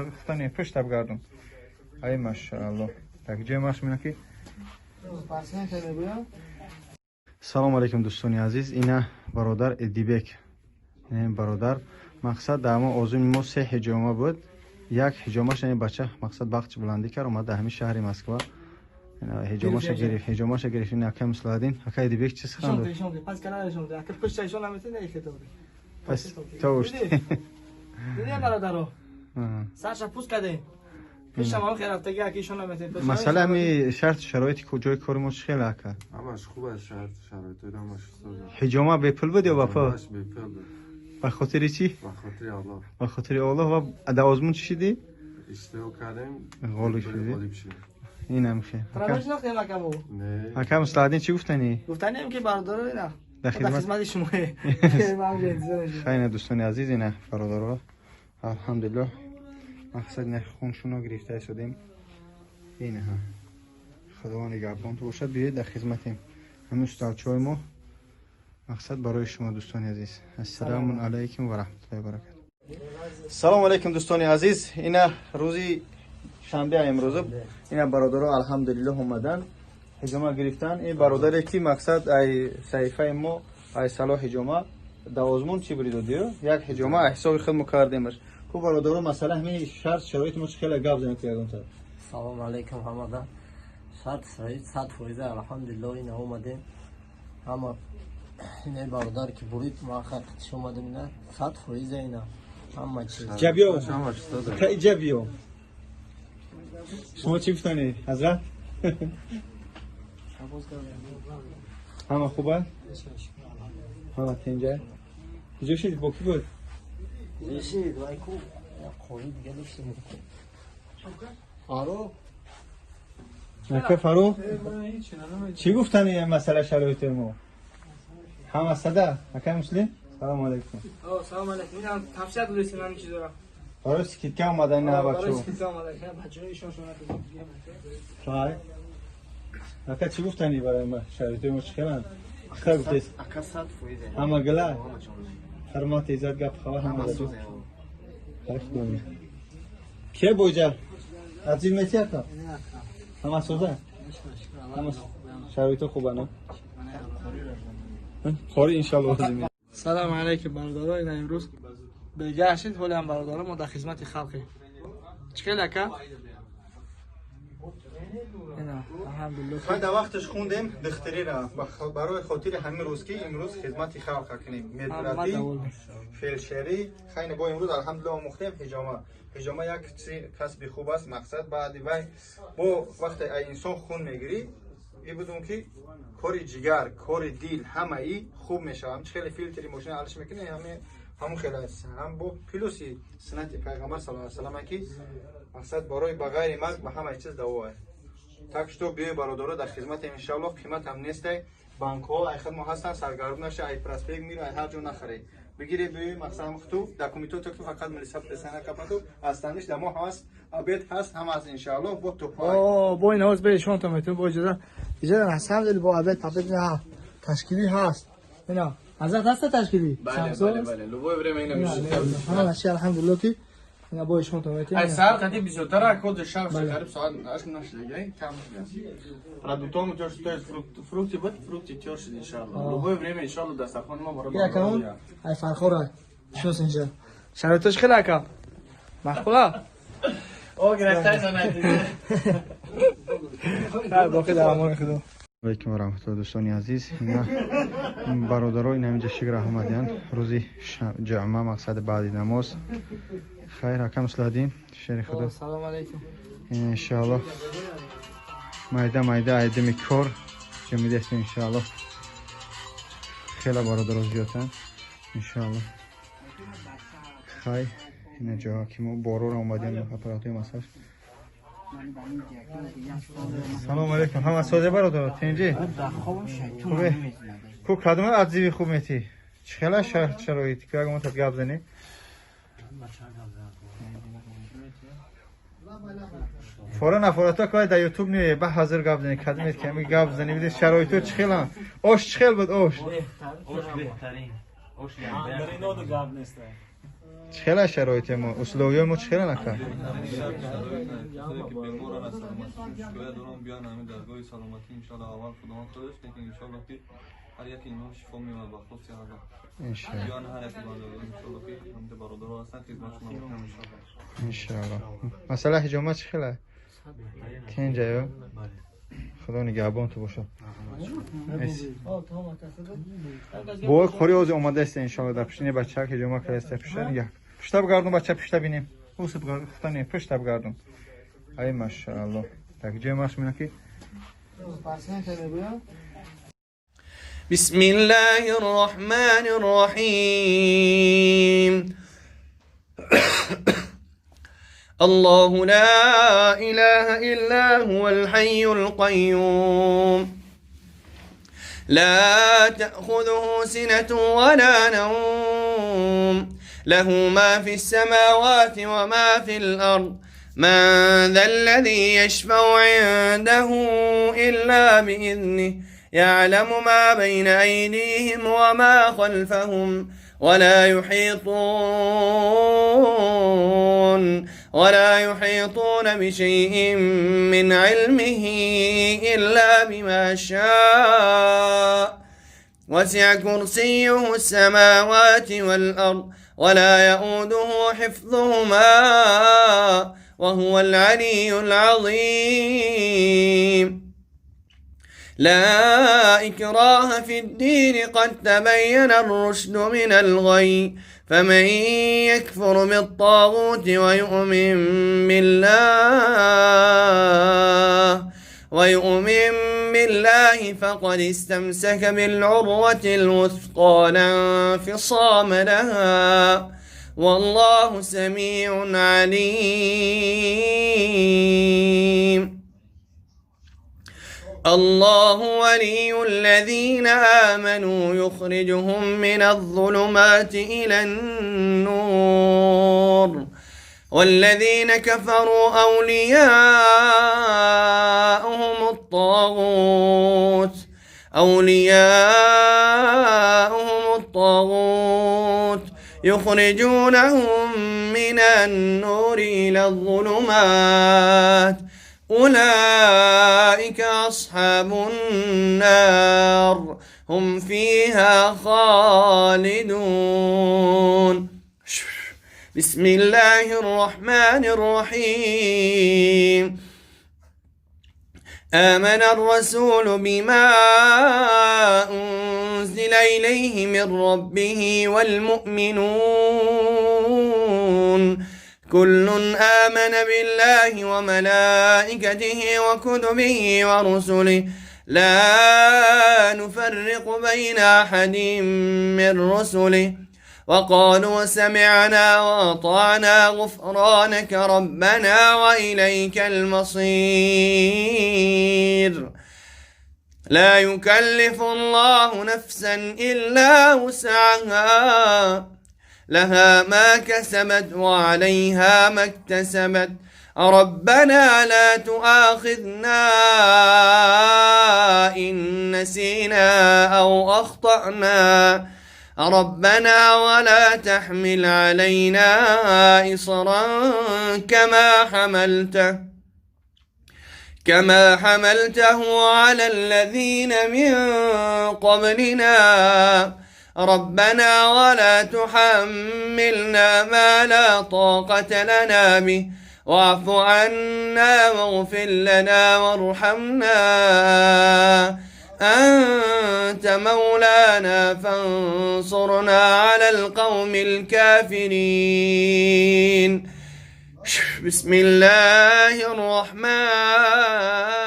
Хуфтани пушта бигардон. Ай машааллоҳ. Так ҷои маш мина ки. Салом алейкум, дӯстони азиз. Ина бародар Эдибек. Ин бародар мақсад дар мо озуни мо се ҳиҷома буд. Як ҳиҷомаш ин бача мақсад бахти буландӣ кард, омад дар ҳамин шаҳри Москва. Ҳиҷомаша гирифт, ҳиҷомаша гирифт. Ин ака Муслаҳиддин. Ака Эдибек чӣ сухан дод? Пас каналашон, ака пушташон наметавонӣ хитоб. Пас тавшт. Дидем бародаро. Сарша пуст кардем. Пушам ҳам хеле рафтагӣ аки ишон наметавонӣ. Масъала ҳами шарт шароити ҷои кори мо чӣ хеле ака? Ҳамаш хуб аст, шарт шароит ҳамаш соз. Ҳиҷома бепул буд ё ба пул? Ҳамаш бепул буд. Ба хотири чӣ? Ба хотири Аллоҳ. Ба хотири Аллоҳ. Ва дар озмун чӣ шидӣ? Иштирок кардем. Ғолиб шудӣ? Ғолиб шудем. Инам хел. Фаромӯш накунем акаму. Не. Ака Муслаҳиддин чӣ гуфтанӣ? Гуфтанем ки бародаро ина. Дар хидмати шумо. Хайна дӯстони азиз, ина бародаро. Алҳамдулиллоҳ. Мақсад ина хуншуно гирифта истодем. Инаҳа. Худованд нигаҳбон бошад, биёед дар хизматем. Ҳамин усталчаҳои мо мақсад барои шумо дӯстони азиз. Ассалому алайкум ва раҳматуллоҳи ва баракатуҳ. Салому алайкум дӯстони азиз. Ина рӯзи шанбе имрӯза ина бародаро алҳамдулиллоҳ омадан ҳиҷома гирифтан. Ин бародаре ки мақсад ай саҳифаи мо ай салоҳ ҳиҷома дар озмун чӣ буридодиё? Як ҳиҷома ҳисоби худ мо кардемаш. Ку бародаро масъала ҳамин шарт шароити мо чӣ хеле гап занем ки ягонта. Салому алайкум ҳамада. Шарт шароит 100% алҳамдулиллоҳ ина омадем. Ҳама ина бародар ки бурид ма хатиш омадем ина 100% ина ҳама чиз. Ҷабиё. Ҳама чиз соз. Та ҷабиё. Шумо чӣ гуфтанӣ ҳазрат? Ҳама хуб аст? Ҳама тинҷа? Куҷо шид? Бо кӣ буд? Шид вай ку қори дига доштем. Фарух. Ака Фарух? Чӣ гуфтанӣ масъала шароити мо? Ҳама сада? Ака Муслим? Салому алейкум. Салому алейкум. Инам тавсия додем ҳамин чизора. Барои скидка омадан ина Барои бачаҳо. скидка омадан. Бачаҳо ишон шона. Хай. Ака чӣ гуфтанӣ барои ма? Шароити мо чӣ хеланд? Чӣ гуфтед? Ака 100%. Ҳама гила? Ҳурмат, иззат, гап хабар ҳама Ҳама ҷо. соз. Хай худо. Ке боҷа? Азиз мети ака? Ҳама соза? Ҳама шароито хуба на? Қори иншаллоҳ озим. Салому алейкум бародаро, ина имрӯз бегаҳ шид, ҳоле ҳам бародаро мо дар хизмати халқем. Чӣ хел ака? Ина алҳамдулиллоҳ. Ва дар вақташ хондем духтарира барои хотири ҳамин рӯз ки имрӯз хизмати халқ кунем. Медбратӣ, фелдшерӣ, хайна бо имрӯз алҳамдулиллоҳ омӯхтем ҳиҷома. Ҳиҷома як чизи касби хуб аст, мақсад баъди вай бо вақте ай инсон хун мегирӣ, и будум ки кори ҷигар, кори дил ҳамаи хуб мешавад. Ҳам хеле филтри мошина алиш мекунӣ, ҳаме ҳамон хеле аст. Ҳам бо плюси суннати пайғамбар саллаллоҳу алайҳи васаллам ки мақсад барои ба ғайри марг ба ҳамаи чиз даво аст. Так что биёй бародаро дар хизматем иншаллоҳ, қимат ҳам нестай. Банкҳо ай хидмо ҳастанд, саргарм наша, ай проспект мир, ай ҳар ҷо нахарӣ. Бигире биёй мақсад хуту документото ки фақат милиса пресана капату астаниш дамо ҳаст, обед ҳаст, ҳама аст иншаллоҳ бо топҳо. О, бо ин ҳоз бе шон то метун бо иҷоза. Иҷоза алҳамдулиллоҳ бо обед папед ина ташкилӣ ҳаст. Ина ҳазрат ҳаст ташкилӣ? Бале, бале, бале. Любое время ина мешид. Ҳама чӣ алҳамдулиллоҳ ки ина бо шон то метун. Ай сар қати бисёртар код шаб қариб соат 8 нашидагай кам шуд. Продуктом тёр шуд, то есть фрукти буд, фрукти тёр шуд иншаллоҳ. Любое время иншаллоҳ дастархони мо барои Я камон ай фархора. Шинос инҷа. Шароиташ хеле ака. Маъқула? О, гирифтай занайди. Хайр, боқӣ дар амони Худо. Алейкум ва раҳматуллоҳ дӯстони азиз. Ина бародаро ина инҷа шикр омадиян. Рӯзи ҷумъа мақсад баъди намоз. Хайр ака Муслаҳиддин, шери худо. Салому алейкум. Иншаллоҳ майда майда айдими кор ҷамидастем иншаллоҳ. Хеле бародаро зиёдтанд иншаллоҳ. Хай ина ҷо ки мо борора омадем аппаратҳои массаж. Салом алейкум. Ҳама созе бародаро, тинҷи? Хубе? Ку кадом адзиви хуб метӣ? Чӣ хела шароит? Ку ягон тат гап занӣ? Фора нафорато ки дар ютуб меояд, ба ҳазир гап занӣ, кадомет ки ҳами гап занӣ, бидед шароито чӣ хеланд? Ош чӣ хел буд ош? Ош беҳтарин. Ош Дар иноду гап нест. Чӣ хела шароити мо, условияи мо чӣ хела нака? Ки беморан аз саломатишон шикоят дорам, биён ҳамин даргоҳи саломатӣ, иншоалло. Аввал Худованд худаш, лекин иншоалло ки ҳар яке инҳо шифо меёбад ба хости Аллоҳ. Иншоалло. Биён ҳар яке бандагон, иншоалло ки ҳамда бародаро ҳастанд, хизматшон мекунам, иншоалло. Иншоалло. Масъала ҳиҷома чӣ хела? Тинҷаё? Худо нигаҳбон ту бошад. Бой хори ози омада аст, иншоалло, дар пуштини бача ҳиҷома кардаст. Пушта нигаҳ. Пушта бигардон, бача, пушта бинем. Уса бигардон, хуфта не, пушта бигардон. Ай машаалло. Так ҷои маш мина ки بسم الله الرحمن الرحيم. الله لا إله إلا هو الحي القيوم، لا تأخذه سنة ولا نوم، له ما في السماوات وما في الأرض، من ذا الذي يشفع عنده إلا بإذنه، يعلم ما بين أيديهم وما خلفهم، ولا يحيطون بشيء من علمه إلا بما شاء، وسع كرسيه السماوات والأرض، ولا يؤوده حفظهما، وهو العلي العظيم. لا إكراه في الدين، قد تبين الرشد من الغي، فمن يكفر بالطاغوت ويؤمن بالله فقد استمسك بالعروة الوثقى لا انفصام لها، والله سميع عليم. الله ولي الذين آمنوا يخرجهم من الظلمات إلى النور، والذين كفروا أولياؤهم الطاغوت يخرجونهم من النور إلى الظلمات، أولئك أصحاب النار، هم فيها خالدون. بسم الله الرحمن الرحيم. آمن الرسول بما أنزل إليه من ربه والمؤمنون، كل آمن بالله وملائكته وكتبه ورسله، لا نفرق بين أحد من رسله، وقالوا سمعنا وأطعنا، غفرانك ربنا وإليك المصير. لا يكلف الله نفسا إلا وسعها، لها ما كسبت وعليها ما اكتسبت، ربنا لا تؤاخذنا إن نسينا أو أخطأنا، ربنا ولا تحمل علينا إصرا كما حملته على الذين من قبلنا، ربنا ولا تحملنا ما لا طاقة لنا به، واعف عنا واغفر لنا وارحمنا، أنت مولانا فانصرنا على القوم الكافرين. بسم الله الرحمن